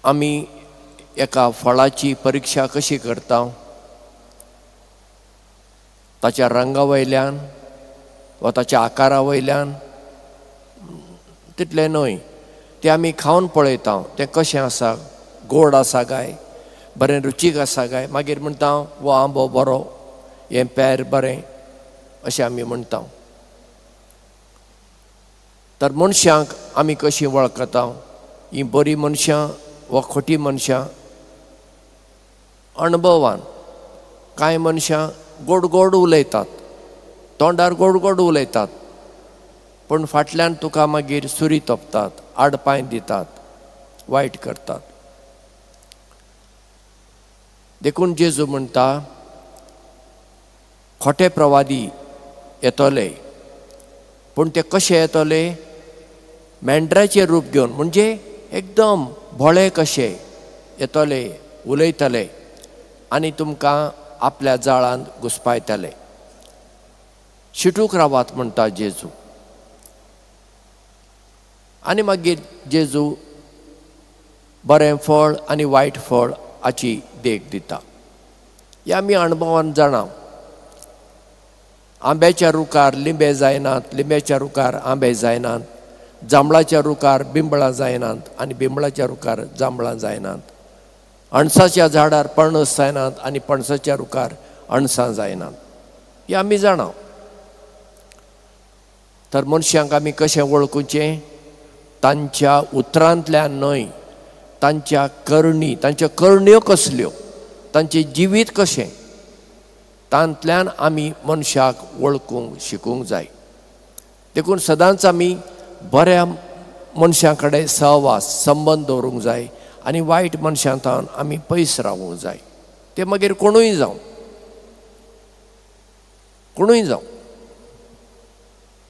आमी एका फळाची परिक्षा कशी करता? ताच्या रंगा वयल्यान वा ताच्या आकारा वयल्यान? तितलें न्हय, तें आमी खावन पळयता, तें कशें आसा, गोड आसा काय, बरें रुचीक आसा काय, मागीर म्हणटा हो आंबो बरो, हें पेर बरें, अशें आमी म्हणटा. तर मनशांक आमी कशीं वळखता? हीं बरीं मनशां वा खोटी मनशां? अणभवान. कांय मनशां गोड गोड उलयतात, तोंडार गोड गोड उलयतात, पूण फाटल्यान तुका मागीर सुरी तोपतात, आडपांय दितात, वायट करतात. देखून जेजू म्हणटा, खोटे प्रवादी येतले, पूण ते कशे येतले? मेंढराचें रूप घेवन, म्हणजे एकदम भोळे कशे येतले, उलयतले आनी तुमकां आपल्या जाळांत घुसपायतले. शिटूक रावात म्हणटा जेजू. आनी मागीर जेजू बरें फळ आनी वायट फळ हाची देख दिता. हे आमी अणभवान जाणा. आंब्याच्या रुखार लिंबे जायनात, लिंब्याच्या रुखार आंबे जायनात, जांबळाच्या रुखार बिंबळां जायनात आनी बिंबळाच्या रुखार जांबळां जायनात, अणसाच्या झाडार पणस जायनात आनी पणसाच्या रुखार अणसां जायनात. हें आमी जाणा. तर मनशांक आमी कशें वळखुचें? तांच्या उतरांतल्यान न्हय, तांच्या करणी, तांच्यो करण्यो कसल्यो, तांचें जिवीत कशें, तांतल्यान आमी मनशाक वळखूंक शिकूंक जाय. देखून सदांच आमी बऱ्या मनशां कडेन सहवास संबंद दवरूंक जाय आनी वायट मनशां थावन आमी पयस रावूंक जाय. ते मागीर कोणूय जावं, कोणूय जावं.